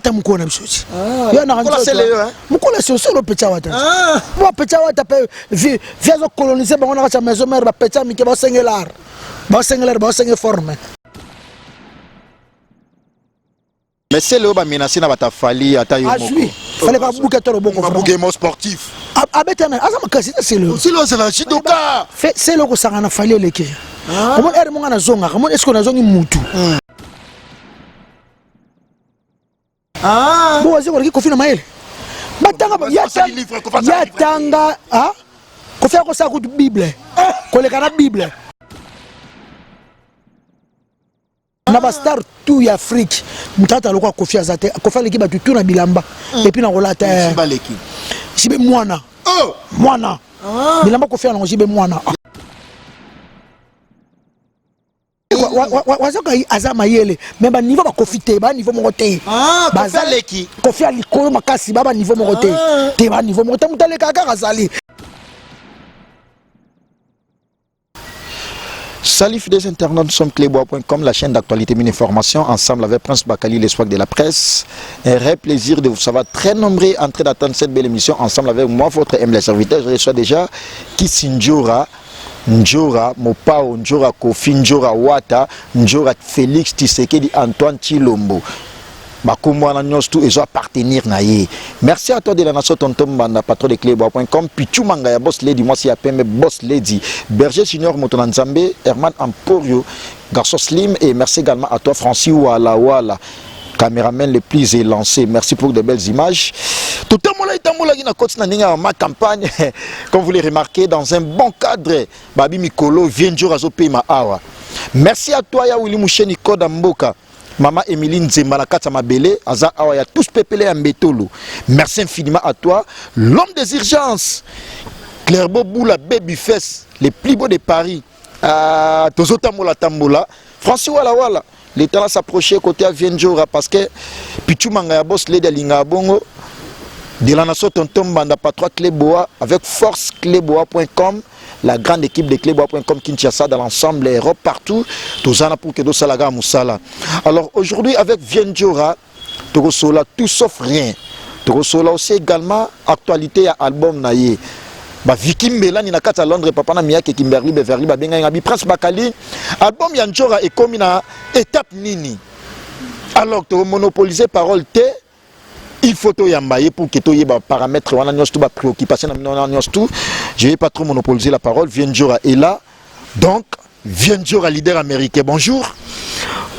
Wata mokolo na biso ti yo naka mokolo solo pecha wata bo pecha wata pe vi vi azo coloniser bango na kati ya maison mère ba pecha mike ba sengelar ba sengelar ba senge forme. Mais c'est le ba menacer na bata Fally ata yo moko. Azui. Fallait pas bouquer to loboko. Ba bouquer mo sportif. Abeta na aza makasi te c'est le. C'est le c'est la judoka. Fait c'est le ko sanga na Fally eleki. Omoni ere monga na zonga, omoni est-ce que na zongi mutu. Ah. Bo wazi koleki Koffi na mayele. Batanga ya ya tanga ah Koffi akosala kutu Bible. Koleka na Bible. Na ba star tout ya Afrique moto ata lokola Koffi aza te. Koffi aleki bato tout na bilamba et puis na kolata. Jibe mwana. Oh. Mwana. Bilamba Koffi alongo Jibe mwana. Wazoka aza mayele mais ba niveau ba Koffi te, ba niveau moko te. Baza leki. Koffi ya likolo makasi ba ba niveau moko te. Te ba niveau moko te moto aleka kaka azali. Salut fidèles internautes, nous sommes cleboa.com, la chaîne d'actualité mini information, ensemble avec Prince Bakali, l'espoir de la presse. Un vrai plaisir de vous savoir très nombreux en train d'attendre cette belle émission ensemble avec moi, votre humble serviteur. Je reçois déjà Kisindjora, Ndjora Mopao, Ndjora Koffi, Ndjora Wata, Ndjora Félix Tshisekedi, Antoine Tshilombo. Bakombo wana nyonso tout ezo appartenir na ye. Merci à toi de la nation Tonton Mbanda, patron de cleboa.com, Pichu Manga ya Boss Lady, mwasi ya pembe Boss Lady, Berger Junior moto na Nzambe, Herman Emporio, garçon slim, et merci également à toi Francis Wala Wala, caméraman le plus élancé. Merci pour de belles images. Tout le monde est na koti na ndenge ya ma campagne, comme vous l'avez remarqué, dans un bon cadre. Babi Mikolo, viens jour azo pema awa. Merci à toi ya Willy Moucheni Koda Mboka. Maman Émilie Nzemba na kati ya mabele aza awa ya tous pepele ya mbetolo. Merci infiniment à toi, l'homme des urgences. Clairbeau Boula Baby Face, le plus beau de Paris. Tozo tambola tambola. Francis Wala Wala, le temps s'approcher côté à Vienjora parce que Pichu Manga ya boss lady alinga bongo. De la nation Tonton Mbanda patron Cleboa avec force cleboa.com, la grande équipe de cleboa.com Kinshasa dans l'ensemble Europe partout tozana pour que tosalaga musala. Alors aujourd'hui avec Vienjora tokosola tout sauf rien. Tokosola aussi également actualité ya album na ye. Ba Vicky Mbelani na kati ya Londres papa na Miyake Kimberly Beverly ba benga ngabi Prince Bakali album ya Ndjora ekomi na étape nini? Alors to monopoliser parole te, il faut toyamba ye pour que toyeba paramètre wana nyonso to ba préoccupation na bino wana nyonso tout. Je vais pas trop monopoliser la parole. Vienjora est là. Donc Vienjora leader américain, bonjour.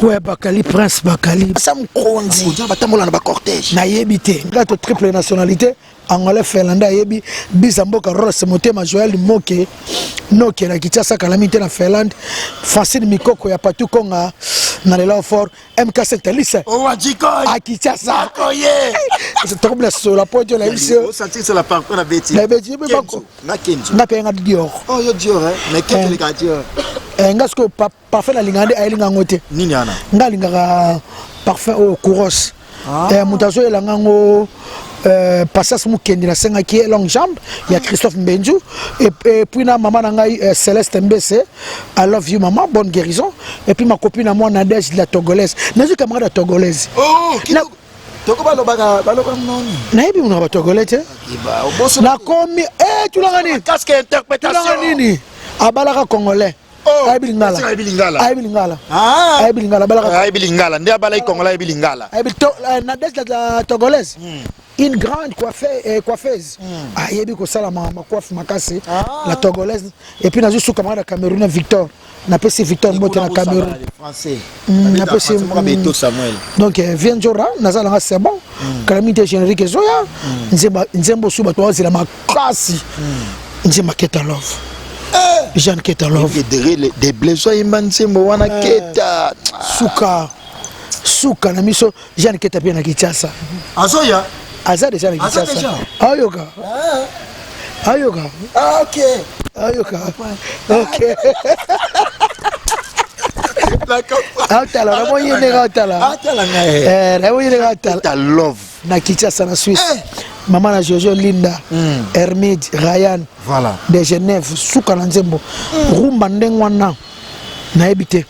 Ouais, Bakali, Prince Bakali. Sam Konzi. Konzi batambola na ba cortège. Nayebi te. Nga to triple nationalité, angolais finlandais ayebi, bisa mboka Ross Motema Joël Moke, Noke na Kinshasa kalami te na Finlande, Francine Mikoko ya Patou Konga na lela fort, MK Saint-Alice. Oh, Adjikoy. À Kinshasa. Akoye. Tokomi na sola po to na biso. O sentir c'est la parcours na beti. Na beti be bako. Na Kenzo. Nga pe nga Dior. Oh yo Dior hein. Mais Kenzo le ka Dior. Eh nga siko parfum na linga nde ayelinga ngo te. Nini ana? Nga lingaka parfum oyo Kouros. Eh moto azoyela nga ngo Passas Mukendi nasengaki ye longue jambe ya Christophe Mbenzu et puis na maman na ngai Céleste Mbese, I love you maman, bonne guérison, et puis ma copine à moi Nadège la Togolaise, nazwi camarade ya Togolaise. Oh, na toko balobaka balobaka noni nayebi monoko ba Togolais te. Nakomi tulanga nini? Casque interprétation. Tulanga nini? Abalaka Congolais. Oh, ayebi lingala. Ayebi lingala. Ayebi lingala. Ayebi lingala, abalaka. Ayebi lingala. Nde abalaki Congolais ayebi lingala. Ayebi to, Nadège la Togolaise. Une grande coiffeuse. Ayebi kosala ma coiffe makasi, la Togolaise. Et puis nazo suka na Cameroun Victor. Napesi Victor Mbote na Cameroun. Napesi Donc Vienjora nazala nga c'est bon. Calamité générique ezoya. Nzemba nzembo su bato bazela makasi. Nzemba Keta Love. Jeanne Keta Love. Des blessés yemba nzembo wana Keta. Suka. Suka na miso Jeanne Keta pe na Kinshasa. Azoya. Aza déjà na Kinshasa. Ayoka. Ayoka. Ah OK. Ayoka. OK. Atala na moyi ndenge atala. Atala ngai. Eh na moyi ndenge atala. Keta Love. Na Kinshasa na Suisse. Maman na Jojo Linda, Hermide, Ryan. Voilà. De Genève, suka na nzembo. Rumba ndenge wana. Nayebi te.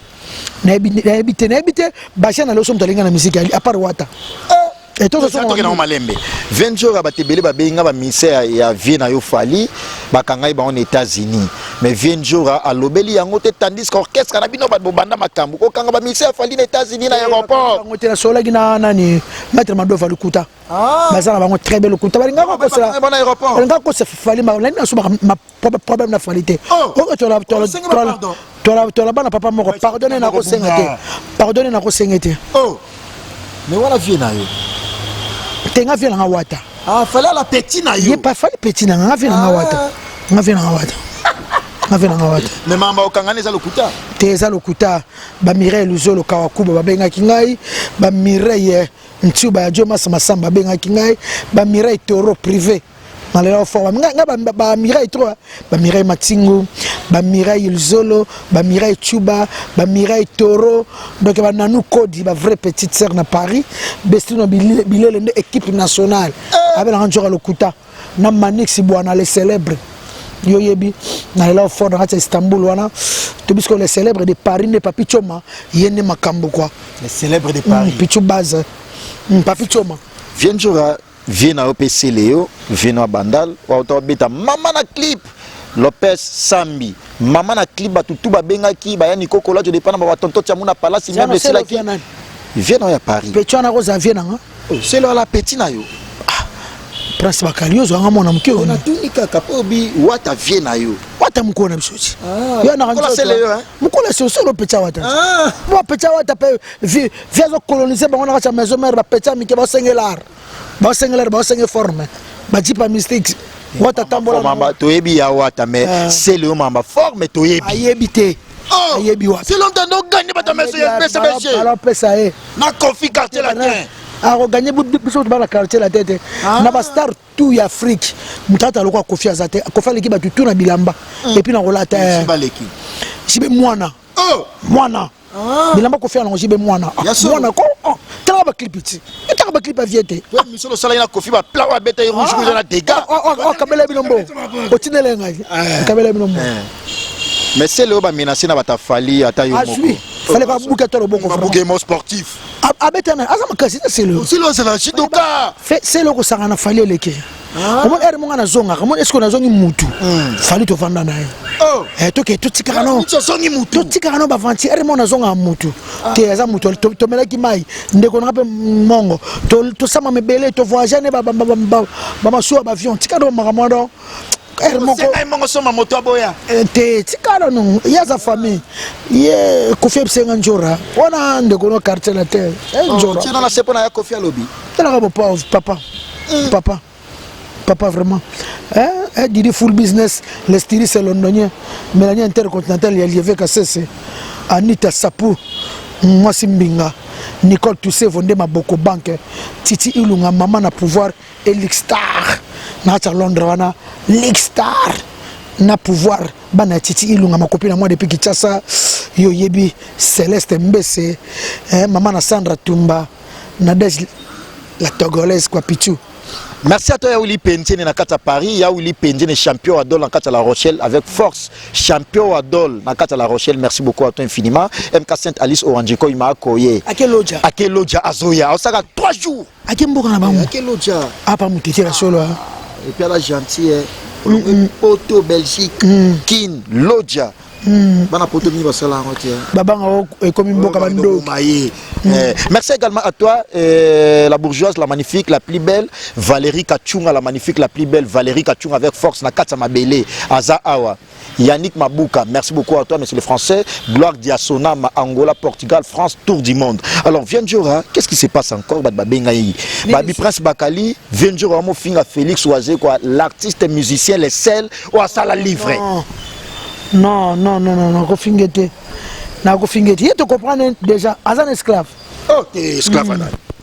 Nayebi te, nayebi te. Bacha na loso mtalinga na musique à part Wata. Tokende yango malembe. 20 jours ya bato ebele babengi nga, baministère ya vie na yo Fally, bakangai bango na États-Unis, mais vieux Njora alobeli yango te, tandis que orchestre na bino bato bobanda makambo kokanga baministère ya Fally na États-Unis na aéroport. Bango te. Nasololaki na nani, maître Madova Lukuta. Baza na bango très bien. Lokuta, balingaka kosela. Bango na aéroport. Balingaka kosa Fally, nani naso problème na Fally te. Oh. Oyo Osengi ba pardon. Tola bana papa moko. Pardonne, nakosenga te. Pardonne, nakosenga te. Oh, mais wana vieux na yo. Te, nga vieux nanga Wata. Ah, Fally ala petit na ye. Yo. Pa Fally petit nanga, nga vieux nanga Wata, nga vieux nanga Wata, nga vieux nanga Wata. Mais mamba okangani eza lokuta. Te, eza lokuta. Bamireille Luzolo Kawakuba babengaki ngai, Bamireille Ntiuba ya Jo Masa Masamba babengaki ngai, Bamireille Toro privé nalela fort nga, Bamireille trop, Bamireille Matingu, Bamireille Luzolo, Bamireille Tuba, Bamireille Toro, donc bananu Kodi, bavrai petite sœur na Paris, Bestino Bilele nde équipe nationale abelanga Nzoka lokuta na Manix Bwana le célèbre. Yo yebi, nalela fort na kati ya Istanbul wana. Tobisko le célèbre de Paris nde Papi Choma, ye nde makambo quoi. Le célèbre de Paris. Pichu base, Papi Choma. Vieux Njora, vieux na yo mpe sele yo, vieux na Bandal wauta obeta mama na clip Lopez Sambi, mama na clip. Bato tu babengaki bayani kokola jo dépend na batonto tiamu na palasi meuble esilaki. Vieux na yo ya Paris. Petit wana kozala vieux nanga. Sele wala petit na yo. Prince Bakali, ozwanga mwana moke oyo. Natuni kaka mpo obi Wata vieux na yo. Wata mokolo na biso ti. Yo naka. Mokola sele yo, hein? Mokolo solo petit Wata. Bo petit Wata mpe vieux azocoloniser bango na kati ya maison mère. Bapetit ya mike baosengela art, baosengela art, baosenge forme, bajipa mystique. Wata tambola. Mamba toyebi ya Wata, mais sele yo mamba forme toyebi. Ayebi te. Ayebi wapi? C'est longtemps oganye bato ya maison ya BCBG. Alopesa ye. Na Kofi Quartier Latin. Akoganye biso bana Quartier Latin te. Na bastar tout ya Afrique, moto ata lokola Kofi aza te. Kofi aleki bato tu na bilamba et puis na kolata. Baleki. Jibe mwana. Oh. Mwana bilamba Kofi alongo jibe mwana. Ya solo. Mwana ko tanga baclip ti, etanga baclip ya vieux te. Misolo osalaki na Kofi, bapla oyo abeta ye rouge rouge na dégâts. Okabela bino mbo, otindele ngai, okabela bino mbo. Mais sele oyo bamenace na bato afali ata yo moko. Azwi fallait babuka to loboko. Babuke mo sportif. Abeta na aza makasi te sele. Sele ozala judoka. Sele okosanga na Fally eleki. Omoni ere monga nazongaka, omoni eske nazongi mutu Fally, tovanda na ye. Toke totikaka no. Ozongi mutu. Totikaka no bavanti ere mo nazongaka mutu te, aza mutu. Tomelaki mai, ndeko nanga mpe mongo, tosama mebele, tovoyage ne bamasuwa, bavion. Tika no makambo wana ere moko. Sengai mongo soma moto aboya. Te, tika nano, ye aza famille. Ye Kofi ebisenga Njora wana, ndeko no Quartier na te Njora. Tina na se mpo na ya Kofi alobi. Talaka bo papa, papa, papa vraiment, hein, hein, Didi full business, le styliste londonien, Mélanie intercontinental ya Lieve Kasese, Anita Sapu mwasi mbinga, Nicole Toussevo nde maboko banque, Titi Ilunga mama na pouvoir, Elix Star na kati ya Londres wana, Lix Star na pouvoir, bana ya Titi Ilunga, makopi na moi depuis Kinshasa. Yo yebi Celeste Mbese, eh, mama na Sandra Tumba, Nadège la Togolaise quoi, Pichu. Merci à toi Yaouli Penjene na kati ya Paris, Yaouli Penjene champion Adol na kati ya La Rochelle avec force, champion Adol na kati ya La Rochelle. Merci beaucoup à toi infiniment. MK Saint Alice Oranjiko ima koye. Ake Loja. Ake Loja azoya. Osaka 3 jours. Ake mboka na bango. Ake Loja. Apa mutetela solo. Et puis elle a gentil eh. Poto Belgique, Kin, Loja. Bana poto mingi basala yango te. Babanga ekomi mboka bandoki. Merci également à toi, la bourgeoise, la magnifique, la plus belle, Valérie Kachunga, la magnifique, la plus belle, Valérie Kachunga avec force, Nakata Mabele, Aza Awa. Yannick Mabouka, merci beaucoup à toi, monsieur le Français. Gloire Diasona, Angola, Portugal, France, tour du monde. Alors, vieux Njora, qu'est-ce qui se passe encore? Babi Prince Bakali, vieux Njora, Finga Félix Oisé, quoi, l'artiste musicien, les sels, ou à ça la livre. Non, non, non, non, non, kofinga te. Nakofinga te. Ye to comprendre déjà, aza un esclave. Oh, t'es esclave.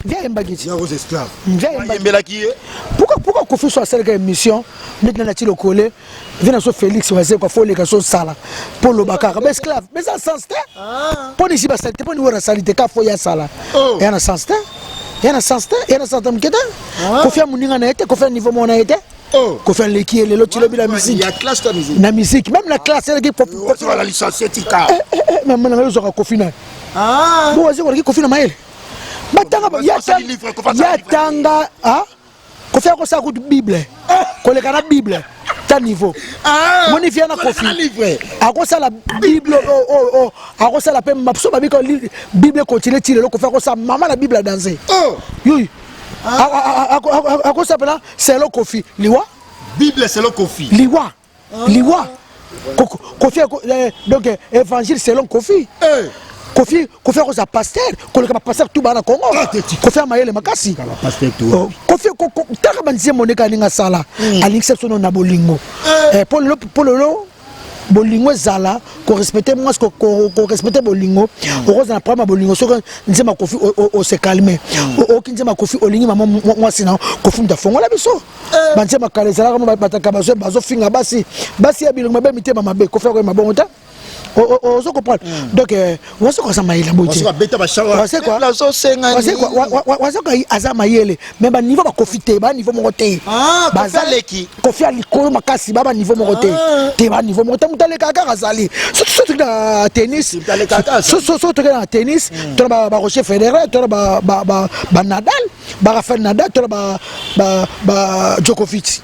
Viens ayembaki ti. Rose esclave. Viens ayembaki. Ayembelaki ye. Pourquoi Kofi so asalaka émission neti nani ati lokole vieux na so Félix Wazekwa, fo oleka so osala mpo oloba kaka baesclave, mais eza sens te. Mpo nisi basali te, mpo ni wera asali te, ka fo ye asala. Eya na sens te, eya na sens te, eya na sens te moke te. Kofi ya moninga na ye te, Kofi ya niveau moko na ye te. Kofi aleki ye lelo tilobi na musique. Ya classe ta musique. Na musique, même na classe eleki. La licencié tika. Mama na ngai, ozwaka Kofi nani? Bo Wazekwa aleki Kofi na mayele. Batanga ya tanga ah Kofi akosala kutu Bible koleka na Bible ta niveau. Ah, Moni via na Kofi akosala Bible oh oh oh akosala pe mapso babika Bible continue ti lelo Kofi akosala mama na Bible danser. Oh. Yui. Ah. Akosala pena selo Kofi liwa. Bible selo Kofi. Liwa. Liwa. Kofi eh, donc eh, évangile selon Kofi. Eh. Kofi Kofi akozala pasteur koleka ba pasteur tout bana Congo. Ah, Kofi amayele makasi. Oh, Kofi taka banzembo ndeka alinga sala. Alingisa biso na bolingo. Eh, po lelo po lelo bolingo ezala korespecte mwasi korespecte bolingo okozala na problème ya bolingo soki nzembo ya Kofi ose calme oyoki nzembo ya Kofi olingi mama mwasi na Kofi moto afongola biso banzembo ya kala ezalaka mo bataka bazofinga basi basi ya bilongi mabe mitema mabe Kofi akoyema bongo te. Ozo comprendre? Donc Wazekwa aza mayele boye te. Wazekwa aza mayele mais baniveau bakofi te, baniveau moko te. Kofi ya likolo makasi, ba baniveau moko te te, baniveau moko te. Moto alekaka kaka azali soki na tennis, soki toke na tennis, tona ba Roger Federer, tona ba Nadal, ba Rafael Nadal, tona ba Djokovic.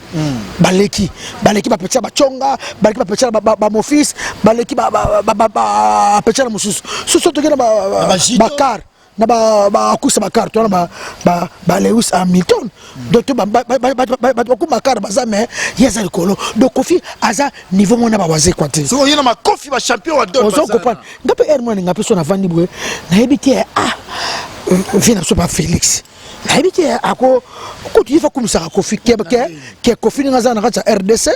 Baleki baleki bapetia baconga, baleki bapetia bamofis, baleki bapetia na mosusu. Soso toke na bakar na bakusa bakar, tona ba Lewis Hamilton. Donc to bato bakuma kar baza, mais ye aza likolo. Donc Kofi aza niveau moko na bawazekwa te. Oye na makofi bachampion wa ozo comprendre nga mpe ere mwana nga mpe so navandi boye, nayebi te. Ah, vie na biso ba Félix, nayebi te ako kutu ye fa kumisaka Kofi ke Kofi ndenge aza na kati ya RDC,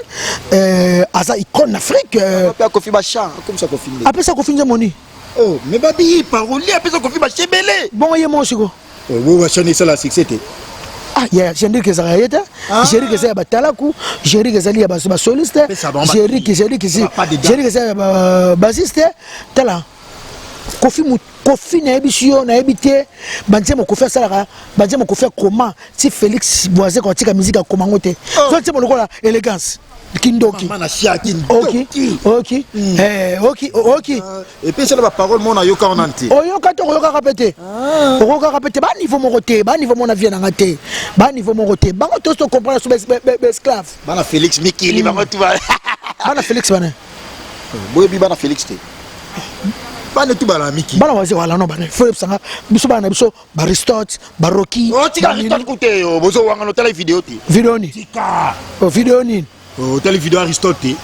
aza icône na Afrique. Kofi bachan akomisa Kofi nde apesa Kofi nzembo nini? Oh, mais babi parolier apesa Kofi bachebele. Bongo ye moko siko. Bo bachan esala succès te. Ah, ya générique ezalaka ye te. Générique eza ya batalaku, générique ezali ya basoliste, générique eza ya bassiste. Tala Kofi, Kofi nayebi si yo nayebi te banzembo Kofi asalaka, banzembo Kofi akoma ti Félix Wazekwa atika musique akoma yango te. So nzembo lokola Élégance Kindoki, oki oki oki. Epesala baparole mo nayoka wana te. Oyoka te, okoyokaka mpe te, okokaka mpe te. Baniveau moko te, baniveau moko na vie nanga te, baniveau moko te. Bango tosi tocomprendre so baesclave. Bana Félix mikili bango tu. Bana Félix bana. Boyebi bana Félix te, bana tu bana miki. Bana waze wala no bana fo yebisanga biso bana na biso baaristote baroki. Otika Aristote kute bozowanga, otala video te. Video nini? Tika. Video nini? Otali video Aristote te?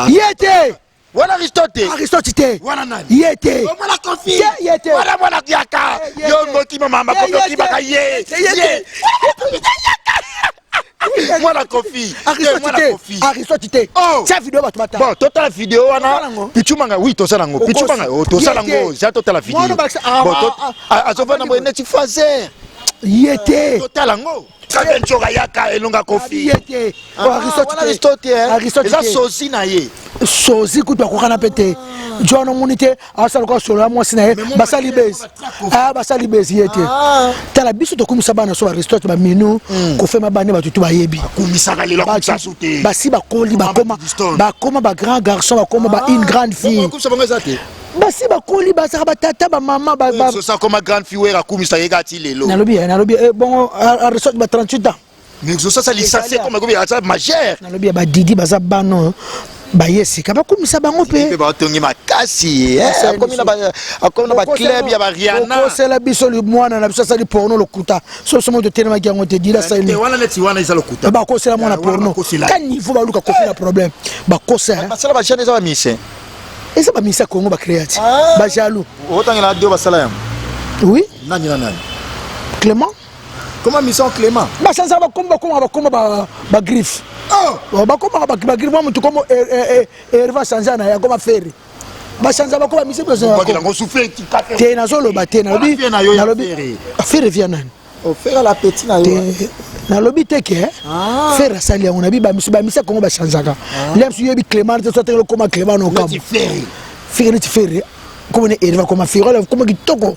Ye te. Wana Aristote te? Aristote te. Wana nani? Ye te. Mwana Kofi. Te, ye te. Wana mwana yaka yo mokima mama Kofi okimaka ye ye mwana Kofi. Aristote te, Aristote te. Tia video bato bata. Bon, totala video wana. Pichumanga, oui, tosala yango. Pichumanga, tosala yango ja, totala video. Bon, azovanda boye neti fazer. Ye te. Totala yango. Kabe nzoka yaka elonga Kofi. Ye te. Aristote eza sozi na ye. Sozi kutu akokana mpe te. Jo wana omoni te, asala lokola solo ya mwasi na ye, basali bezi, basali bezi. Ye te. Tala biso tokumisa bana so baaristote baminu kofema bana bato tu bayebi. Basi bakoli, bakoma bagrand garçon, bakoma ba une grande fille. Basi bakoli, bazalaka batata bamama. Akoma grande fille, wera akumisa ye kaka ti lelo. Nalobi, nalobi bongo Aristote ba 38 ans. Mais sasa licencié comme ekomi aza majeur. Nalobi ya badidi baza bana oyo baye sika, bakumisa bango mpe. Mpe batongi makasi, akomi na baclub ya bariana. Okosela biso mwana na biso asali porno, lokuta. So so moto otelemaki yango te, dila asali. Wana neti wana eza lokuta. Bakosela mwana porno ka niveau baluka Kofi na problème, bakosa. Basala bajeune eza bamise. Eza bamisa Congo bacréa ti bajaloux. Otangela dio basala yango. Oui. Nani na nani? Clément. Comment mission Clément? Basanzaka bakoma, bakomaka, bakoma bagriffe, bakomaka bagriffe. Mwa motu komo Herve asanza na ye akoma Ferre, basanza bakoma mise te. Nazoloba te, nalobi Ferre via nani? Ferre la petit na yo. Nalobi te ke Ferre asali yango. Nabi bamisa Kongo bachangeaka le biso. Yoyebi Clément te, so atengeli okoma Clément na okambo Ferre neti Ferre komona Herve akoma Ferre ola koma kitoko.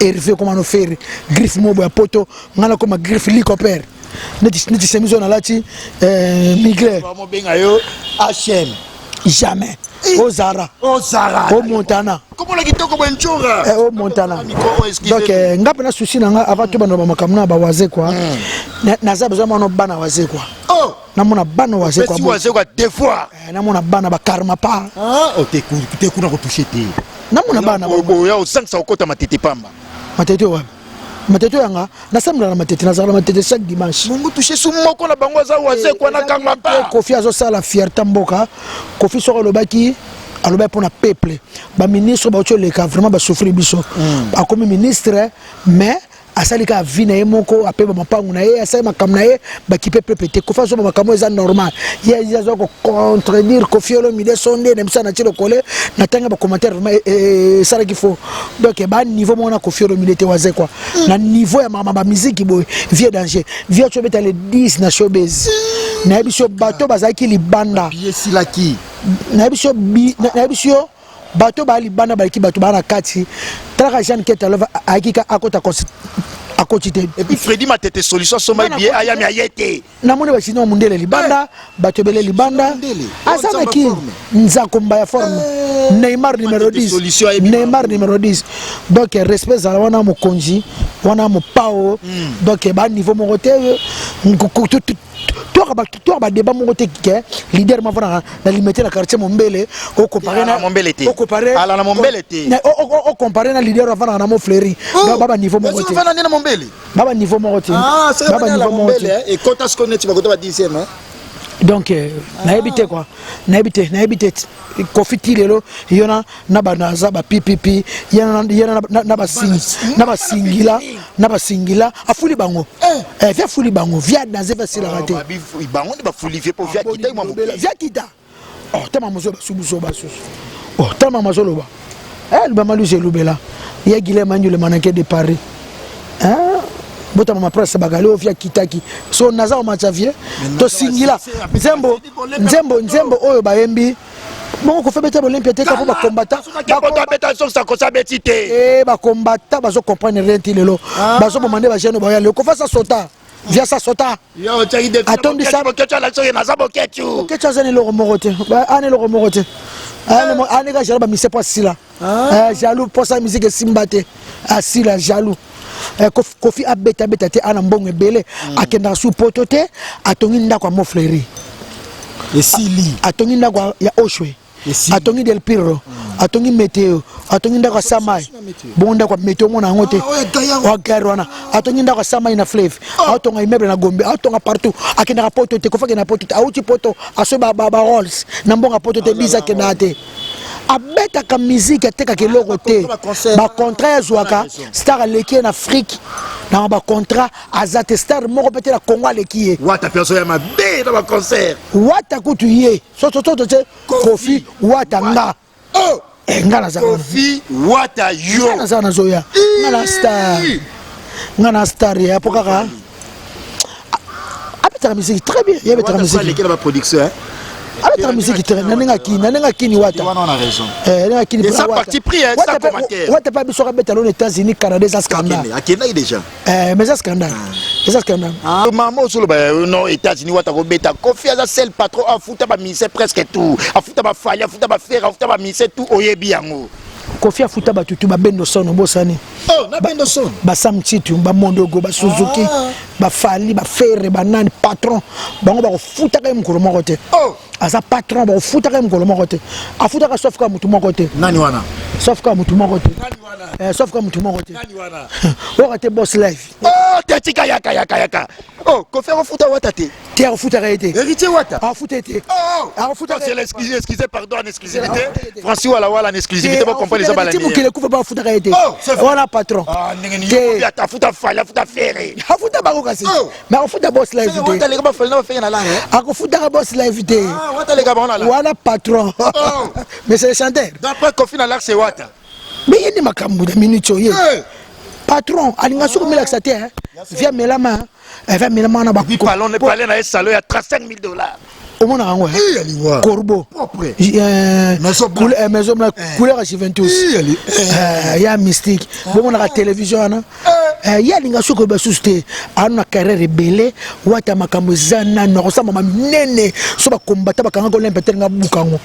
Herve koma no Ferre griffe mobo ya poto, ngai nakoma griffe licoper neti chemise oyo nalati migre. Bamobenga yo HM. Jamais. O Zara. O Zara. O Montana. Komona kitoko boye Ndjora. Eh, o Montana. Donc eh, nga pena souci na nga avant to bando ba makambo na ba waze quoi. Naza besoin mwana bana waze quoi. Oh. Namona bana waze quoi. Pesi waze quoi deux fois. Eh, namona bana ba karma pa. Ah, oh te ku te kuna ko toucher te. Namona bana ba. Oya osangisa okota matete pamba. Matete wapi? Matete yanga nasambela na matete, nazala na matete chaque dimanche. Bongo toucher su moko na bango aza waze kwa na kanga pa. Kofi azosala fierté mboka. Kofi soko alobaki, alobaki mpona peuple. Ba ministre bauti oleka vraiment basouffrir biso. Akomi ministre mais asali kaka vie na ye moko, apeba mapangu na ye, asali makambo na ye, bakipe peuple te. Kofi azoba makambo eza normal. Ye aza kocontredire Kofi Olomide sonde na biso na tie lokole na ntango ya bacommentaire vraiment esalaki faux. Donc ba niveau moko na Kofi Olomide te waze quoi. Na niveau ya makambo ba musique boye, vie danger. Vie oyo obeta le 10 na showbiz. Nayebi so bato bazalaki libanda. Esilaki. Nayebi so bato ba libanda baleki bato ba na kati. Talaka Jeanne Ketalova ayaki ka akota akoti te. Et puis Freddy Matete solution soma Bana bien koti ayami te. ayete. Namoni ba chinois mundele libanda, bato ebele libanda. Mundele. Aza na Nzambe ki forme. Nzako mbaya forme. Neymar numéro Matete 10. solution ayebi Neymar numéro 10. Donc respect zala wana mokonzi, wana mopao. Donc ba niveau moko te, toka ba débat moko te ke leader moko na limité na quartier Mombele, o comparer na Ala na Mombele te. o comparer Ala na Mombele te. Na, o comparer na leader avana na Mont-Fleury. Donc ba ba niveau moko te. Bana na Mombele. Ba ba niveau moko te. Ah, c'est Ba ba la niveau moko te. Mombele et kota ce qu'on est tu vas kota 10e hein. Donc nayebi te quoi. Nayebi te, nayebi te. Kofi ti lelo yona na banaza ba PPP, yona yona na ba sing, na ba singila, na ba singila afuli bango. Eh, via fuli bango, via danser va sila raté. Ba bango ba fuli vie po via kita mwa moke. Via kita. Oh, tama mozo ba subu ba susu. Oh, tama mazo loba. Eh, luba maluze lubela. Ya Guilherme Mandu le mannequin de Paris. Hein? Botama ma presse bagali o via kitaki. So naza o matcha vie. To singila. Nzembo, nzembo, nzembo oyo bayembi. Bongo ko febeta Olympia te ka po ba combattant. Ba beta so sa kosa beti te. Eh, ba combattant bazo comprendre rien ti lelo. Bazo bomande ba jeune ba ya lelo. Ko fa sa sota. Via sa sota. Yo otaki de Atondi sa- Bokechu ala so naza Bokechu. Bokechu aza na eloko moko te. Ba ana eloko moko te. Ana ka jaloux ba mise po sila. Eh, jaloux po sa musique simba te. Asila jaloux. Eh, Kofi abeta beta te ana mbongo ebele. Akenda su poto te, atongi ndako ya Mont-Fleury. Esili. Atongi ndako ya Oshwe. Esili. Atongi Del Pirlo. Atongi Meteo. Atongi ndako ya Samai. Bongo ndako ya Meteo mona yango te. Ah, oyo gaillard. Oyo gaillard wana. Atongi ndako ya Samai na Fleuve. Atonga immeuble na Gombe. Atonga partout. Akendaka poto te. Kofi akendaka poto te. Auti poto. Aso ba Rolls. Na mbongo ya poto te. Biza akendaka te. Abetaka musique, atekaka eloko te. Ba concert. Ba contrat azwaka, star aleki ye na Afrique. Na ba contrat aza te, star moko pe te na Congo aleki ye. Wata pe azoya mabe na ba concert. Wata kutu ye. So, so, so, so, so, Kofi, Wata nga. Oh! Eh, nga naza wana. Kofi, Wata yo. Nga naza nazoya. Nga na star. Nga na star ya po kaka. Abetaka musique très bien. Ye abetaka Wata musique. aleki na ba production hein. Abetaka musique très bien. Na ndenge akini, na ndenge akini Wata. Wana on a raison. Eh, ndenge akini Et mpona ça Wata. parti pris, hein, Wata sans pe- commentaire. Wata pe biso abeta lona États-Unis, Canada, eza scandale. Akendaki déjà. Eh, mais eza scandale. Eza scandale. Ah, maman osolo ba non États-Unis Wata kobeta. Kofi aza seul patron afuta ba ministère presque tout. Afuta ba Fally, afuta ba Ferre, afuta ba ministère tout oyebi yango. Kofi afuta ba tutu ba Bendo Son obosani. Oh, na Bendo Son. Ba Sam Tshintu, ba Mondogo, ba Suzuki, ba Fally, ba Ferre, ba nani patron. Bango ba kofutaka ye mokolo moko te. Oh. Aza patron, ba kofutaka ye mokolo moko te. Afutaka sauf ka mutu moko te. Nani wana? Sauf ka mutu moko te. Nani wana? Eh, sauf ka mutu moko te. Nani wana? Oka te boss life. Oh, te tika yaka yaka yaka. Oh, Kofi akofuta Wata te. Te akofutaka ye te. Héritier Wata. Akofuta ye te. Oh, Akofuta c'est ye te. l'excuse, excusez, pardon, en exclusivité. Akofuta ye te. Francis Wala Wala en exclusivité, bon comprendre les Ti abalani. mokili ekufa ba afutaka ye te. Oh, c'est vrai. Wana patron. Ah, ndenge ni Te. yo afuta Fally, afuta Ferre. Afuta bango kasi. Oh. Mais akofuta boss life te. Wata leka ba Fally na ba Ferre na la. Akofutaka boss life te. Ah, Wata leka ba na la. Wana patron. Oh. Mais c'est le chanteur. D'après Kofi na la c'est Wata. Mais ye nde makambo na minute oyo. Eh. Patron, alinga soki omelakisa te, hein. Via melama, hein. Eh, via melama na ba Puis parlons, parlons na salon ya 35 000 $. Omonaka yango, hein. Eh, aliwa. Corbeau. Propre. Maison Blanche. Maison Blanche, Eh. couleur ya Juventus. Eh, ali- Eh, ya mystique. Bomonaka télévision wana. Eh. Ye alinga soki koyeba susu te, ano na carrière ebele. Wata makambo eza nano akosala mama minene. So bakombata bakangaki Olympe te, alinga buka yango,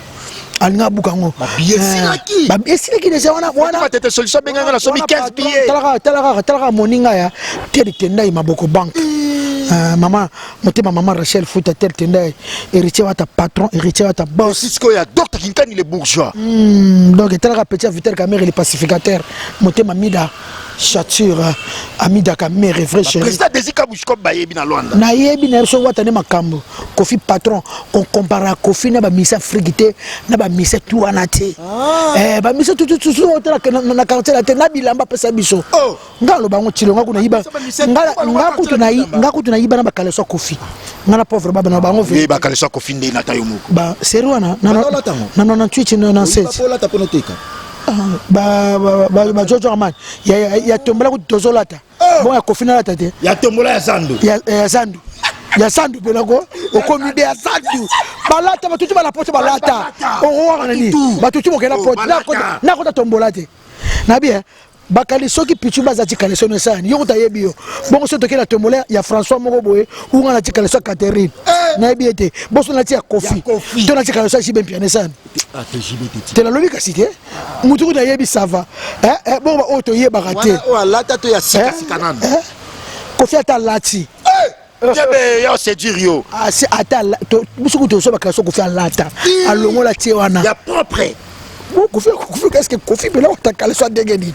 alinga abuka yango. Esilaki déjà wana. Wana solution abenganga na somi 15 billets. Talaka, talaka, talaka moninga ya Tel Tendai, maboko banque, mama motema, mama Rachel Futa, Tel Tendai, Héritier Wata patron, Héritier Wata boss. Sikoyo ya Docteur Kinkani le bourgeois. Donc etalaka petit ya Vital Kamerhe le pacificateur, motema Mida Chature, Amida Kamerhe, vrai chéri. Président Desi Kabushkop bayebi na Lwanda. Nayebi na biso Wata nde makambo. Kofi patron, kokompara Kofi na bamisi Afrique te, na bamisi tu wana te. Bamisi tututu otala na quartier na te, na bilamba apesa biso. Nga aloba yango tilo, nga kuna yiba, nga kutu nayiba na bakaleso ya Kofi. Nga na pauvre baba na bango. Bakaleso ya Kofi nde nata yo moko. Ba seri wana na 98, 97. Olata mpo noteka. Bajojo Armani ya tombola kutu tozolata. Bon, ya Kofi nalata te. Ya tombola ya zandu. Ya zandu, ya zandu mpenako okomi be ya zandu. Balata batutu bala poto, balata okowaka nani, batutu bokenda poto nakota tombola te. Nabi bakali soki pichu baza tikala sono esani yo kuta yebi yo bongo. Soki tokei na tombola ya François moko boye, unga na tikala so ya Catherine, nayebi ete boso nati ya Kofi to na tikala so ya Jibe Mpiana esani te. Nalobi kasi te, mutu kuta yebi sava bongo baoyo toyebaka te. Alata to ya sikasika nano. Kofi ata alati. Tebe ya séduire yo. Ata biso kutu tosobaka so Kofi alata, alongola tie wana. Ya propre. Kofi, Kofi, est-ce que Kofi mpena kotakala so ndenge nini?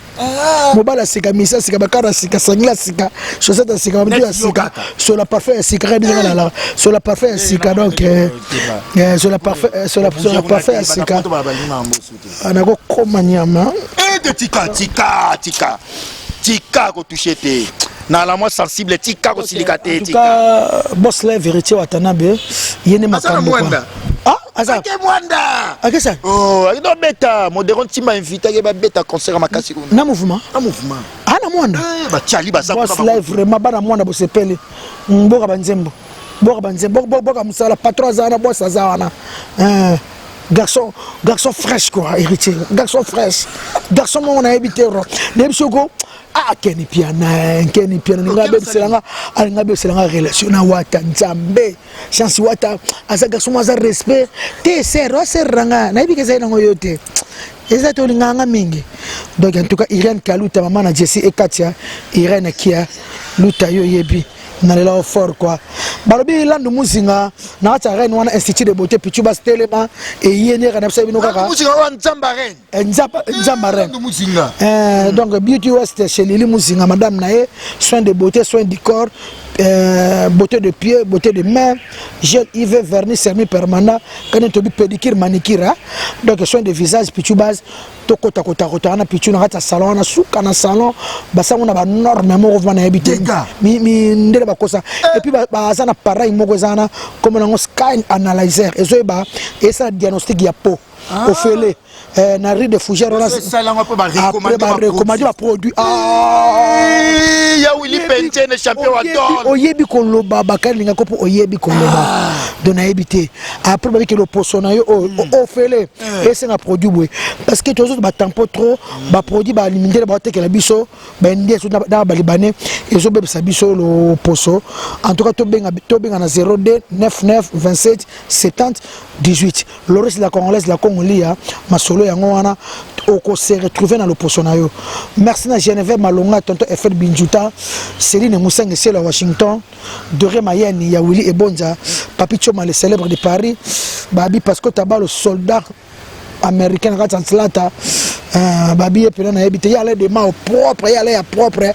Mobali asika, misi asika, bakara asika, sangila asika, chaussette asika, babitu asika, sola parfum ya sika, kaka biso nalala sola parfum ya sika. Donc sola parfum, sola parfum ya sika, nakokoma nyama. Tika, tika, tika, tika kotouche te na la moi sensible, tika kosilika te. Tika boss la vérité, Watanabe ye nde makambo. Ah, aza ake Mwanda. Akesa. Oh, akino beta modero ntimba invité ake babeta concert makasi kuna. Na mouvement. Na mouvement. Ah, na Mwanda. Batiali baza. Boss live, vraiment bana Mwanda bosepeli, mboka banzembo, boka banzembo, boka mosala. Patron aza wana, boss aza wana. Garçon, garçon fraîche quoi, Héritier garçon fraîche, garçon moko nayebi te, nayebi soko. Ah, Keni Piana, Keni Piana alinga abebiselanga, alinga abebiselanga relation na Wata. Nzambe, chance Wata aza garçon mo aza respect te, ser aserranga, nayebi ke ezali nango yo te, eza te olinganga mingi. Donc en tout cas Irene Kaluta, mama na Jessi Ekatia, Irene Kia Luta, yo oyebi nalela o fort quoi. Balobi Landu Muzinga na kati ya reine wana, institut de beauté Pichu Bastelema eyeniaka na biso bino kaka. Nzamba reine. Nzamba, Nzamba reine. Donc Beauty West chez Lili Muzinga, madame na ye, soin de beauté, soin du corps, beauté de pied, beauté de main, gel IV, vernis semi permanent, kani tobi, pédicure, manicure, donc soin de visage Pichu Base. Tokota kota kota wana Pichu na kati ya salon wana, suka na salon basango na banorme moko vraiment nayebi te mindele bakosa. Et puis baza na pareil moko eza wana, kombo nango sky analyzer, ezoyeba, esala diagnostic ya peau ofele na rue de Fougère wana. Après barecommande baproduit. Ya Willi Pentene, champion wa don. Oyebi koloba, bakalingako mpo oyebi koloba. Donc nayebi te, après babiki loposo na yo ofele esenga produit boye, parce que tozo batampo trop baproduit bamindele baotekela biso, baindien na balibanais, ezobebisa biso loposo. En tout cas tobenga, tobenga na 02 99 27 70 18. Loris la Congolaise, la Congolia, masolo yango wana okose retrouver na loposo na yo. Merci na Geneviève Malonga, tonton Eiffel Binjuta, Céline Moussenge, Sela Washington, Doré Mayeni ya Willy Ebonza, Papi Choma le célèbre de Paris, Babi Pasco Tabalo, soldat américain na kati ya Atlanta, babi ye mpena nayebi te, ye ale de mao propre, ye ale ya propre.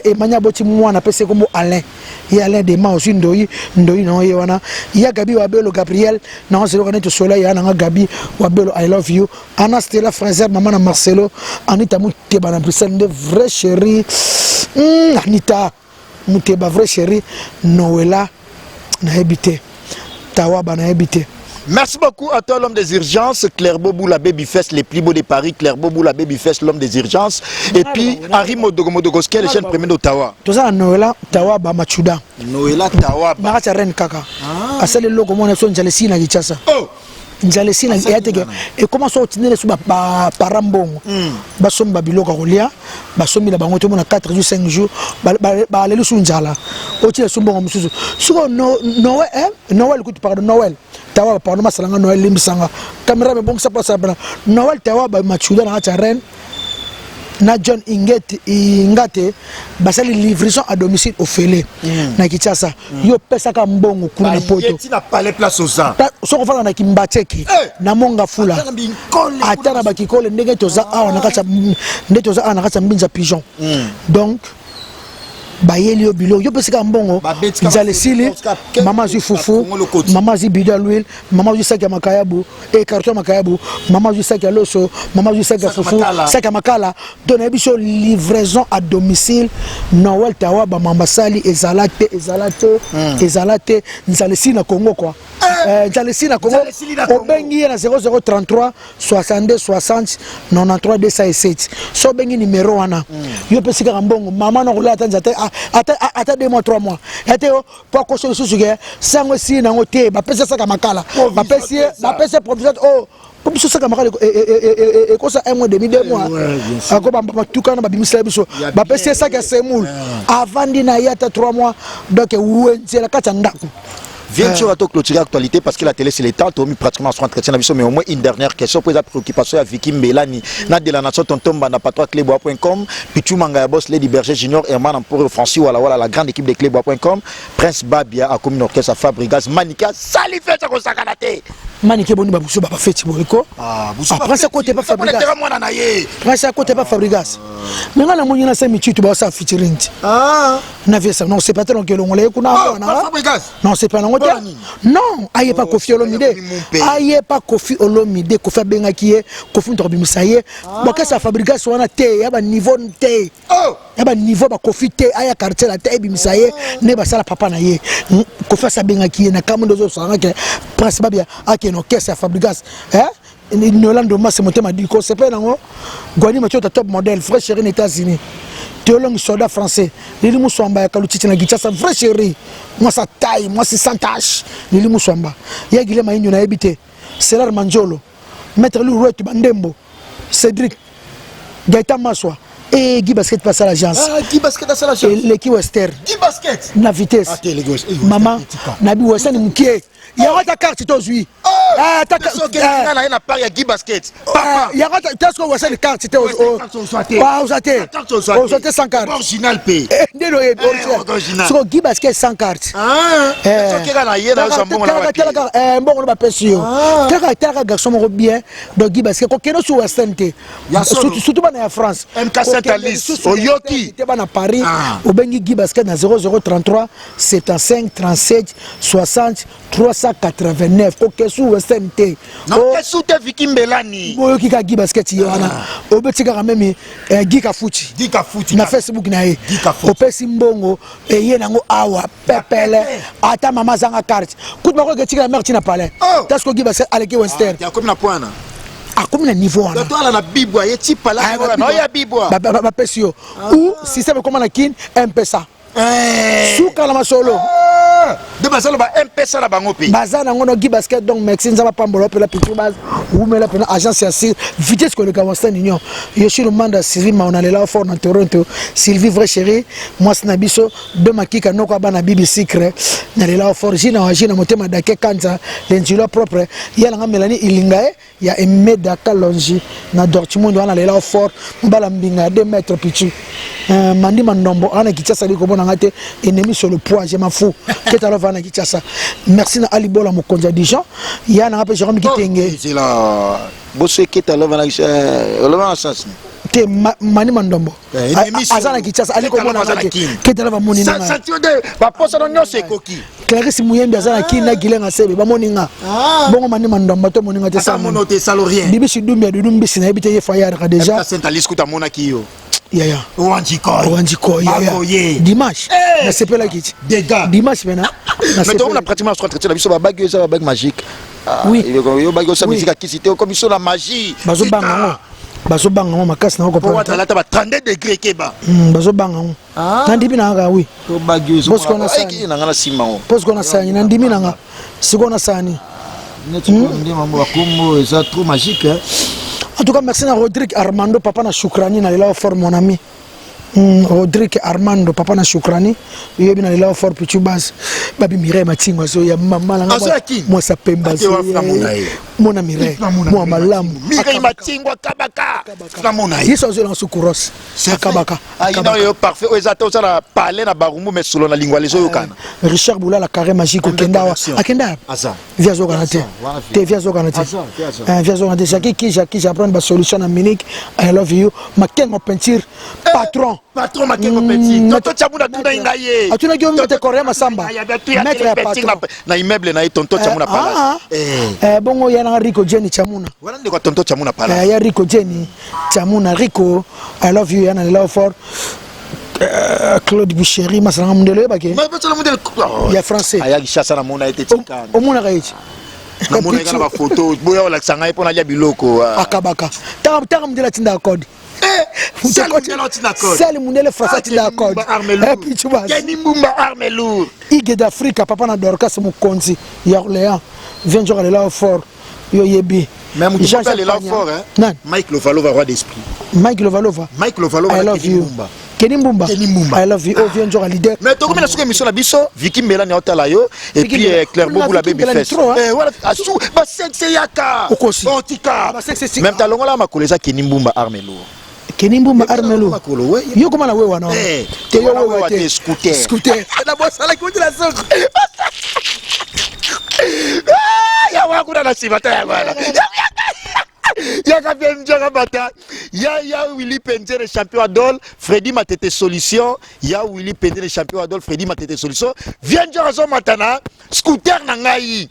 Emani aboti mwana, apesi kombo Alain, ye Alain de mao ozwi ndoi ndoi na ye wana ya Gabi Wabelo Gabriel na ozeloka neti osola ya nanga Gabi Wabelo, I love you. Ana Stella Fraser, mama na Marcelo, Anita Muteba na Bruxelles nde vrai chéri, Anita Muteba vrai chéri, Noela nayebi te, Tawaba nayebi te. Merci beaucoup à toi, l'homme des urgences, Claire Bobou, la baby face, les plus beaux de Paris, Claire Bobou, la baby face, l'homme des urgences. Et puis, Harry Modogo Modogoski, le chaîne premier d'Ottawa. Toza na Noela Tawaba Machuda. Noela Tawaba. Na kati ya reine kaka. Asali eloko mwana so nzala esili na Kinshasa. Oh! Nzala esila eya teke ekoma so otindela so baparent mbongo, basomba biloko ya kolia, basombi na bango, tomona 4 jours, 5 jours, baleli su nzala, otina so mbongo mosusu. Sikoyo Noël, Noël kutu, pardon, Noël Tawa, pardon, masalanga Noël, limbisanga, caméra mebongisa place bana Noël Tawa bamachuda na kati ya reine na John Ingete Ingate, basali livraison à domicile ofele na Kinshasa. Yo opesaka mbongo kuna na poto. Na palais, place oza. Soki ofanda na Kimbanseke, na Monga Fula, Ata na Binkole. Ata na bakikole, ndenge toza awa na kati ya, nde toza awa na kati ya Mbinza Pigeon. Donc bayeli yo biloko, yo pesika mbongo. Babetika. Nzala esili. Mama azwi fufu, mama azwi bidon ya l'huile, mama azwi saki ya makayabu e carton ya makayabu, mama azwi saki ya loso, mama azwi saki ya Saki ya fufu, makala. saki ya makala. Donc nayebi so livraison à domicile, Noël Tawa bamamba basali, ezala te, ezala te, ezala te. Nzala esili na Congo quoi. Nzala esili na Congo. Nzala esili na Congo. Obengi ye na 0033 62 60 93 207. So obengi numero wana, yo opesi kaka mbongo, mama na kolala ata nzala te, ata 2 mois, 3 mois ya te yo po akoso lisusu ke sango esili nango te. Bapesi asaka makala, bapesi ye, bapesi ye provision oyo po biso saka makala ekosa 1 mois demi, 2 mois. Ouais, bien sûr. Ako batuka wana babimisela biso, Ya bapesi ye bien. saki ya semoule, avandi na ye ata 3 mois, donc wenzela kati ya ndako. Viens sur à clôturer actualité parce que la télé, c'est le temps, tu mis pratiquement sur entretien, mais au moins une dernière question pour la préoccupation à Vicky Mbelani, na de la nation, tonton Banda patois clébois.com, Pichu Mangaya Boss, Lady Berger Junior, Herman Emporio Francis, voilà voilà la grande équipe de clébois.com, Prince Babia a commis orchestre Fabregas, Manika Salifet ko sakanate. Manike boni babusu bafeti boye ko? Ah. Ah, Prince akote pa Fabregas. Mwana na ye. Prince akote pa Fabregas, mais nga namoni na sa michitu basala featuring ti na viesa. Non, c'est pas te, donc elongola ye kuna. Oh, Wana. pas Fabregas. Non, c'est pas nango te. Mpona nini? Non, aye pa Kofi Olomide. Komi mumpe. Aye pa Kofi Olomide. Kofi abengaki ye, Kofi moto akobimisa ye. Bokesa ya Fabregas wana te, ya baniveau te. Oh. Ya baniveau bakofi te, aya quartier la te, ebimisa ye nde basala papa na ye. Kofi asi abengaki ye na kambo nde ozosanga ke Prince Babia akende orchestre ya Fabregas. Nolan Domas motema diko sepe nango Gwani Matiota, top modèle, vrai chéri na États-Unis, Théolongue soldat français, Lili Muswamba ya Kalutiti na Kinshasa, vrai chéri, mwasi taille, mwasi sans tache, Lili Muswamba ya Gile Mainyo, nayebi te, Selar Manjolo, maître Lou Ruetu Bandembo, Cédric Gaëtan Maswa et Guy Basket passe à l'agence. Ah, Guy Basket asala chance. Eleki Western. Guy Basket. Na vitesse. Ah, te, eleki Western. Mama Etika. nabi Western mokie yango, ata carte tozwi. Ata Nga na ye na part ya Guy Basket. Papa. Yango ata Western carte te. Western carte ozwa te. Ozwa te. Carte ozwa te. Ozwa te sans carte. Original pe. Nde noyebi. Original. Siko Guy Basket sans carte. Ah. Soki kaka na ye na yo mbongo na wapi? Talaka mbongo no bapesi yo, talaka, talaka garçon moko bien. Donc Guy Basket kokende su Western te. Ya solo. Surtout bana ya France. MK Saint Kokende Alice, lisusu oyoki. Western te, bana Paris. Ah. Obengi Guy Basket na 0033 75 37 60 389. Kokende su Western te. Na kesu te, Vicky Mbelani. Oyoki kaka Guy Basket ye wana, obeti kaka meme Guy Kafuti. Guy Kafuti. Na Facebook na ye. Guy Kafuti. Opesi mbongo, eye nango awa pepele, ata mama azanga carte kutu, bakoki etikala mare ntina palais. Oh. Tasiko Guy Basket aleki Western. Akomi na point na. Akomi na niveau wana. Bato ala na bibwa ye ti pala na ya bibwa. Bapesi yo ou système ekoma na Kine, Mpesa, suka na masolo. Nde bazala ba Mpesa na bango mpe. Baza nango no Guy Basket. Donc merci, nzambe apambola mpela pitu base wumela mpena agence ya sir vitesse koleka Western Union. Yoshiro Manda, Sylvie Maonalela fort na Toronto, Sylvie vrai chéri, mwasi na biso de makika noko bana bibi sucre, nalela fort Jina wa Jina motema dake kanza lenzilo propre ya nanga Mélanie Ilinga ye ya Emeda Kalonji na Dortmund wana, lela fort mobala mbinga ya 2 mètres pichu. Mandi Mandombo ana Kinshasa ali komona nga te, ennemi sur le poids, je m'en fous, keta lova na Kinshasa. Merci na Ali Bola, mokonzi ya Dijon, ya nanga mpe Jérôme Kitenge. Ezela boso eketa lova na olova na sens. Te, Mani Mandombo Eh, ennemi aza na Kinshasa ali komona aza nga na te. Kin. Keta lova moni nga. Sentiment de baposano nyonso ekoki. Clarisse Muyembi aza na Kini na Gilenga Sebe, bamoni nga. Bongo Mani Mandombo to moni nga te. Ata mono te, salo rien. Bibisi Dumbi ya Dudu Mbisi, nayebi te, ye fayaraka déjà. Saint Alice kuta amonaki yo. Yaya. Owanjikoy. Owanjikoy yaya. Bakoye. Dimanche Eh! nasepelaki ti. Dégâts. Dimanche pena. Mais tokomona pratiquement sur entretien na biso, babagi eza babagi magique. Ah, Oui. yo bagi osa Oui. musique akisi te, okomi so na magie. Bazobanga yango, bazobanga yango makasi na Po comprendre. watalata ba 32 degré keba. Bazobanga yango, nandimi na kaka oui. To bagi Bosco na sani. nanga na nsima ngo. Mpo sikoyo nasani, nandimi nanga sikoyo nasani. Neti nde mambo bakombo eza trop magique, hein? En tout cas, merci na Rodrigue Armando, papa na Shukrani, na lela fort, mon ami. Rodrigue Armando, papa na Shukrani, oyebi na lela fort. Pichu Bas babi Mireille Matingo azoya, mama na Azoya King. Mwasa pemba. Ate wafu namona ye. Mona Mireille mwa malamu. Mireille Matingo akabaka, namona ye. Yesu azoyelanga sukuros akabaka. Ayina oyo parfait, oyo eza te osala palais na Barumbu, mais solo na lingwala ezoyokana. Richard Boulala, carré magique, okenda awa, akenda. Aza. Vi azokana te te, vi azokana te. Aza, vi aza. Vi azokana te. Jacki ki Jacki, j'apprends basolution na Munich. I love you, Makengo peinture, patron. Patron Makengo petit, tonton Chamuna tuna ngai ye. Atunaki yo, maître Korea Masamba, maître ya patron. Na immeuble na ye, tonton Chamuna palace. Bongo ya nanga Rico Jenny Chamuna. Wana ndeko ya tonton Chamuna palace. Ya Rico Jenny Chamuna. Rico, I love you. Ya na lela fort. Claude Boucherie, masalanga mundele, oyebake ya français. Ayaki shasa, namona ye te, tika. Omonaka ye ti. Namona ye kaka na bafoto boya olakisa ngai mpo nalia biloko. Akabaka tanga mundele atindaka code. Sali mundele français atindaka code. Pichu Bas. Kenny Mbumba, arme lourd. Ige d'Afrika, papa na Dorcas, mokonzi ya Orléans, vient joka lela fort, yo yebi. Mais mutu moko alela fort, hein? Nani? Mike Lovalova, roi d'esprit. Mike Lovalova. Mike Lovalova. I love you. Kenny Mbumba. Kenny Mbumba. I love you. Oh, viens joka leader. Mais tokomi na suka émission na biso. Vicky Melani aotala yo et puis Claire Boboula baby face. Eh voilà, asu ba sexe yaka. Okosi. Otika. Ba sexe. Même talongola makolo eza Kenny Mbumba, arme lourd. Kenny Mbumba, arme lourd. Makolo, ouais. Yo koma na we wana. Te yo wewa te, scooter. Scooter. Na bosala ki la soko. Ya wana kuna na nsima ta ya wana yaka mpe nzaka bata ya Willy Penzere, champion adol Fredi Matete solution, ya Willy Penzere, champion adol Fredi Matete solution. Vie nzaka azomata na scooter na ngai.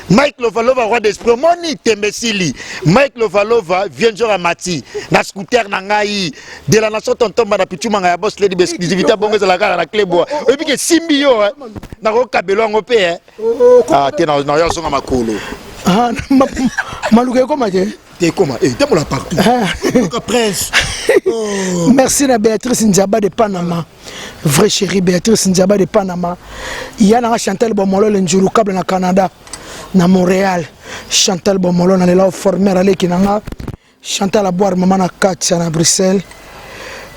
Mike Lovalova, roi d'esprit, omoni tembe sili. Mike Lovalova, vie nzaka mati na scooter na ngai de la nation, tonton bana pichumanga ya boss lady, exclusivité bongo ezalaka kaka na Cleboa. Oyebi ke simbi yo nakokabelo yango mpe te na yo azonga makolo. Maluka ekoma te. Te ekoma, tambola partout, prince. Merci na Béatrice Nzaba de Panama, vrai chérie Béatrice Nzaba de Panama. Ya nanga Chantal Bomolo le Nzulu câble na Canada, na Montréal. Chantal Bomolo na lela former, aleki nanga Chantal Aboire, mama na Katia na Bruxelles.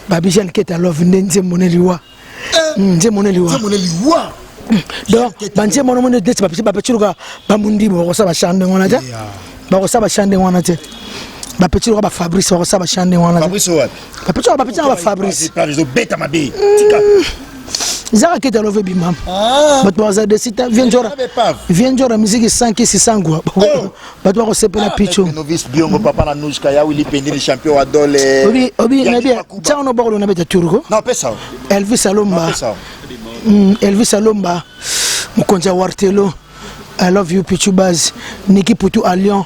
Babi Jeanne Keta Love nde nzembo ne liwa, nzembo ne liwa. Donc banzembo wana omoni neti bapeti luka bamundibu bakosala bachan ndenge wana te, bakosala bachan ndenge wana te. Bapeti luka bafabrice bakosala bachan ndenge wana te. Bapeti luka bapeti nanga bafabrice. Ezobeta mabe. Ezaka Keta Love ebima, bato baza desi ta vie njora, vie njora musique sans kisi sans gwa, bato bakosepela picho. Novice Biongo, papa na Nushka, ya Willy Pendini, champion adole. Obi obi nabi tiango no bokolo nabeta turko. Non, pesa. Elvis Alomba. Elvis Alomba, mokonzi ya Wartelo, I love you. Pichu Baz, Niki Putu à Lyon,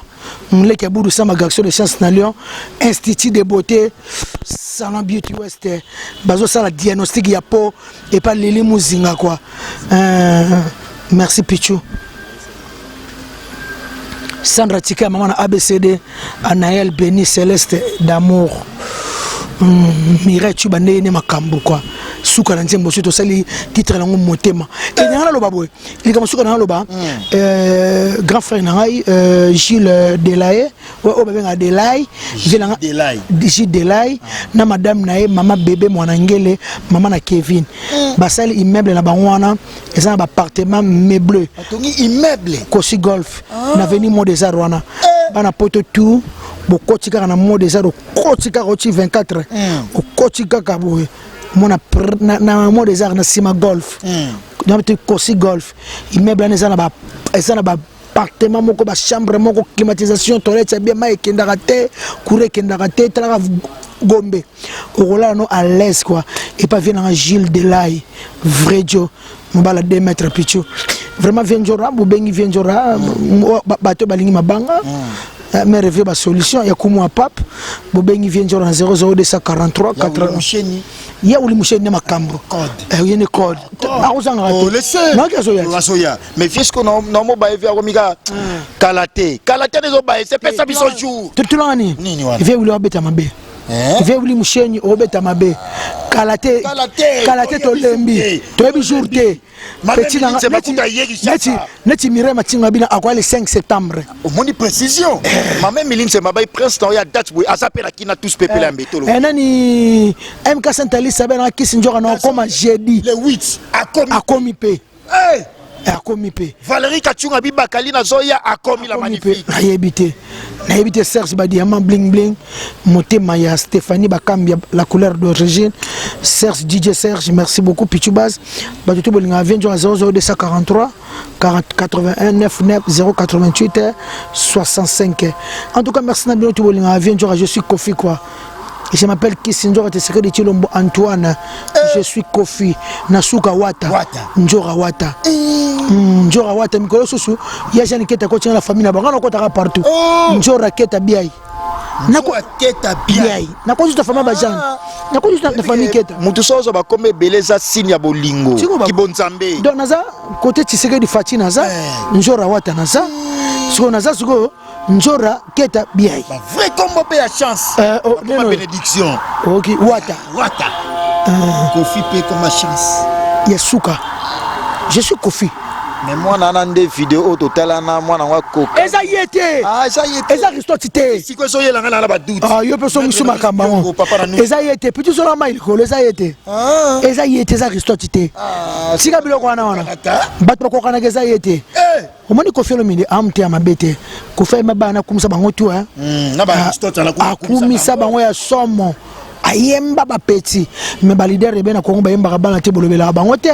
mleki ya Budu Sama, garçon de chance na Lyon, institut de beauté Salon Beauty West, bazosala diagnostic ya peau epa Lili Muzinga quoi. Merci Pichu. Sandra Tika, mama na ABCD, Anaël Beni, Céleste d'amour. Mireille Tuba nde ne makambo quoi. Suka na nzembo soki tosali titre nango motema. E nanga naloba boye, likambo suka nanga loba, grand frère na ngai Gilles Delaye, oyo babengaka Delay, Gilles Delay na madame na ye mama bébé mwana ngele, mama na Kevin. Basali immeuble na bango wana, eza na baappartement meublé. Batongi immeuble. Kosi Golf na avenue Mont des Arts wana. Bana poto tout bokoti kaka na Mont des Arts, okoti kaka oti 24, okoti kaka boye mona na Mont des Arts na nsima golf te, Kosi Golf, immeuble wana eza na ba appartement moko, bachambre moko, climatisation, toilette ya bien, mai ekendaka te, courant ekendaka te. Talaka gombe okolala no à l'aise quoi. Epa vie nanga Gilles Delay, vrai dio mobala 2 mètres pichu, vraiment vie njora bobengi vie njora. Bato balingi mabanga mais rêve basolution ya kumu ya pape, bobengi vie njora na 00243. Ya uli musheni nde makambo, ye nde code akozangaka te, naoki azoya. Azoya, mais fiske naomobaye vi akomi kaka kala te, kala te, ezobaye sepesa biso jour. Tolanga nini? Nini wana? Vie wili abeta mabe. Eh? Vieux Willy Mushenyi obeta mabe. Kala te. Kala te tolembi. Toyebi jour te. Petit na neti neti Mireille Matinga bina akwa le 5 septembre. Omoni précision. Eh. Mame Miline c'est mabai prince na ya date boye aza pe na kina tous pepele ya mbetolo. Eh nani MK Saint-Alice abena kisi njoka na koma jeudi. Le 8 akomi. Akomi pe. Hey! Akomi mpe. Valérie Kachunga bibakali nazoya akomi la magnifique. Nayebi te. Nayebi te Serge Badiamant bling bling motema ya Stéphanie Bakambi la couleur d'origine Serge DJ Serge merci beaucoup Pichu Baz bato to bolinga vient 00 243 40 81 99 088 65. En tout cas merci na bino to bolinga vient je suis Kofi quoi. Je m'appelle Kisindjora Tshisekedi Tshilombo Antoine. Eh. Je suis Kofi Nasuka Wata. Wata. Njora Wata. Eh. Njora Wata mikolo susu ya Jeanne Keta ko la famille na bango na kotaka partout. Oh. Njora Keta Biai. Nako Keta Biai. Nako juste famille ba Jeanne. Ah. Nako juste na famille Keta. Mutu sozo ba kombe beleza signe ya bolingo. Kibonzambe. Donc naza côté Tshisekedi Fatshi naza. Eh. Njora Wata naza. Siko naza siko Njora Keta Biai. Ba vrai combo pe ya chance. Oh, Ba bénédiction. OK, Wata. Wata. Kofi pe comme chance. Ya suka. Je suis Kofi. Mais mwana na nde video oyo totalana mwana ngo akoka. Eza ye te. Ah, eza ye te. Eza Aristote te. Siko ezoyela nga na ba doute. Ah, yo pe so misu makambo yango. Eza ye te. Petit sola mai likolo eza ye te. Ah. Eza ye te, eza Aristote te. Ah, Sika biloko wana wana. Bato bakokanaka eza ye te. Eh. Omoni Kofi Olomide amte ya mabe te. Kofi ayemba bana akumisa bango tu hein. Na ba Aristote ala akumisa bango ya somo. Ayemba ba petit mais ba leader ebe na Congo bayembaka bana te bolobelaka bango te.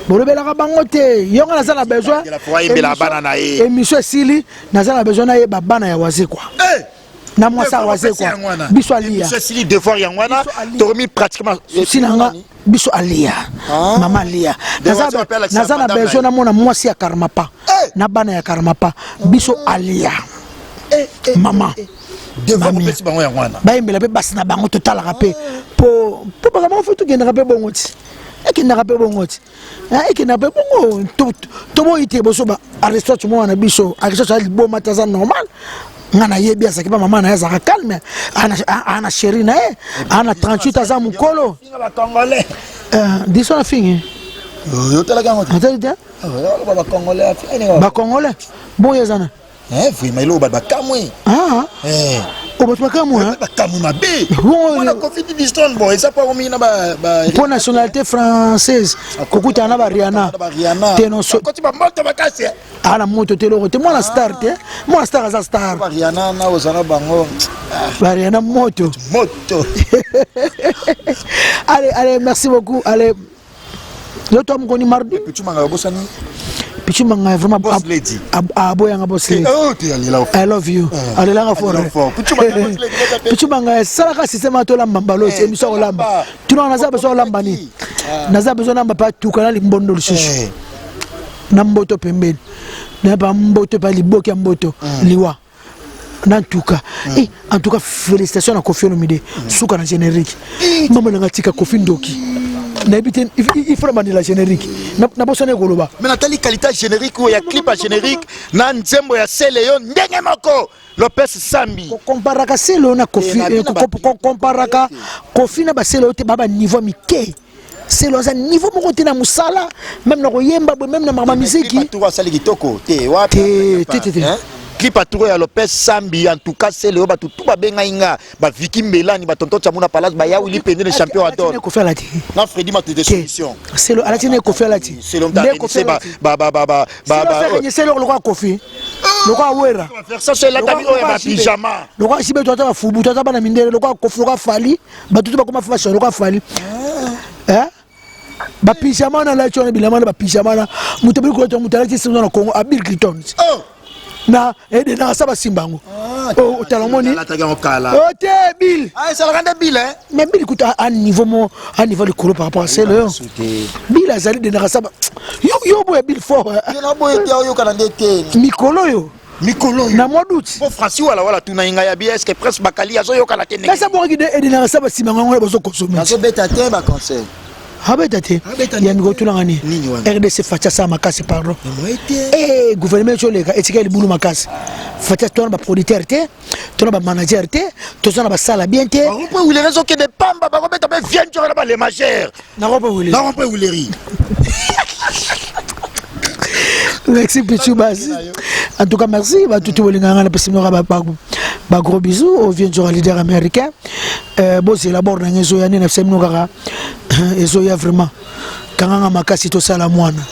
Bolobelaka bango te. Yo nga naza na besoin. Ayembela bana na ye. Émission esili naza na besoin nayeba bana ya Wazekwa. Eh! Na mwasa ya Wazekwa. Biso alia. Biso esili devoir yango wana tokomi pratiquement souci na nga biso alia. Mama alia. Naza na besoin namona mwasi ya Karmapa. Na bana ya Karmapa. Biso alia. Mama. Bayembela pe basi na bango totalaka pe po po baka bango fo tokendaka pe bongo ti. Ekendaka pe bongo ti. Ekendaka pe bongo toboyi te boso ba Aristote mwana biso Aristote azali liboma te aza normal. Nga nayebi azalaki pa mama na ye azalaka calme, ana chéri na ye, ana 38 aza mokolo. Diso na fingi. Otali te? Ba Congolais. Bon yezana. Eh, vraiment eloko bato bakamwe. Ah. Eh. Oh, bato bakamwe, hein? Bakamwe mabe. Bon, Mwana Kofi Didistone, bon, eza pa omi na ba, ba po nationalité française, kokutana na ba Rihanna. Na ba Rihanna. Te non so Koti ba moto makasi. Ah, na moto te loko te mwana star te. Mwana star aza star. Ba Rihanna na ozana bango. Ba Rihanna moto. Moto. Allez, allez, merci beaucoup. Allez. Yo toi mokoni mardi. Pichu Manga bosani. Pichu Manga vraiment Boss lady. Aboyanga boss lady. Oh, tu alela I love you. Alelanga fort. Pichu Manga boss lady. Pichu Manga salaka système to lamba mbalo, c'est émission olamba. Tu n'as naza besoin olamba ni. Naza besoin namba pa tukana limbondo lisusu. Na mboto pembeni. Na ba mboto pa liboki ya mboto liwa. Na tout cas. Eh, en tout cas félicitations à Kofi Olomide. Souka na générique. Maman nga tika Kofi Ndoki. Nayebi te, il faut la générique. Na bosana ekoloba. Mais natali qualité générique oyo ya clip ya générique na nzembo ya Sele yo ndenge moko Lopez Sambi. Komparaka Sele na Kofi, Eh, na bino ba- komparaka Kofi na ba Sele te ba ba niveau mike. Sele aza niveau moko te na mosala, même na koyemba boye, même na makambo ya miziki. Clip atour asali kitoko te, wapi? Te, te, te, te. Hein? Clip atour ya Lopez Sambi, en tout cas Sele oyo bato tout babengai nga, ba Vicky Mbelani, ba tonton Tchamuna Palace, ba Yaouli Pende, le champion Alati Adol. ne Kofi alati. Na Freddy Matete Te. solution. Sele alati ne Kofi alati. Sele Nde mta Kofi ba alati. ba ba ba ba ba Sele ba affaire yenye Sele lokola Kofi. Lokola Wera. Faire ça c'est la tabi oyo ba pyjama. Lokola Jibe, toi, toi, Fubu, toi, toi, bana mindele, lokola Kofi, lokola Fally, bato tout bakoma fashion, lokola Fally. Hein? Ba pyjama na lati wana bilamba na ba pyjama na moto abili kolata moto alati sinzo na Congo, a Bill Clinton. Oh! Na ede na sa basimba yango. Oh, otala omoni? Alataki yango kala. Oh, te, Bill. Ah, esalaka nde Bill, hein? Mais Bill kuta a niveau mo, a niveau likolo par rapport à celle oyo. Bill azali de na sa yo, yo boye Bill fort, hein? Yo na boye te, oyokana nde te. Mikolo oyo. Mikolo oyo. Na mois d'août. Po Francis wala wala tuna inga ya bien, est-ce que Prince Bakali azoyokana te ndenge? Kasa bokaki de ede na sa basimba yango bazo consommer. Nazobeta te ba conseil. Abeta te. Ya mikolo tunanga nini? RDC Fatshi asala makasi, pardon. Eh, gouvernement ezoleka etika libulu makasi. Fatshi, tona ba producteur te, tona ba manager te, toza na basala bien te. Rond-point Huilerie ezokende pamba, bakobeta mpe vienne na ba les majeurs. Na rond-point Huilerie. Na rond-point Huilerie. Merci Pichou Basi. En tout cas, merci. Bah, tout le monde ba ba gros bisous au vieux joueur leader américain. Bon, c'est la borne ezoya nini na bino kaka ezoya vraiment. Kanganga makasi tosala mwana.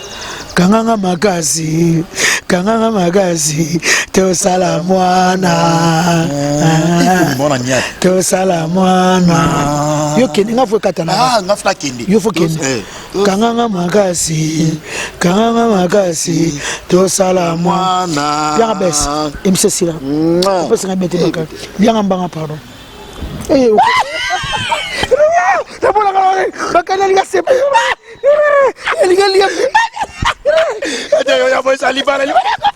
Kanganga makasi. Kanganga makasi tosala mwana. Tosala mwana. Yo kende nga fo ekata na. Ah, nga fo kende. Yo fo kende. Kanganga makasi, kanganga makasi tosala mwana. Bianga bes MC Sila opesanga bien te baka bianga mbanga, pardon. Bakani alinga sepe elinga lia. Libala, libala.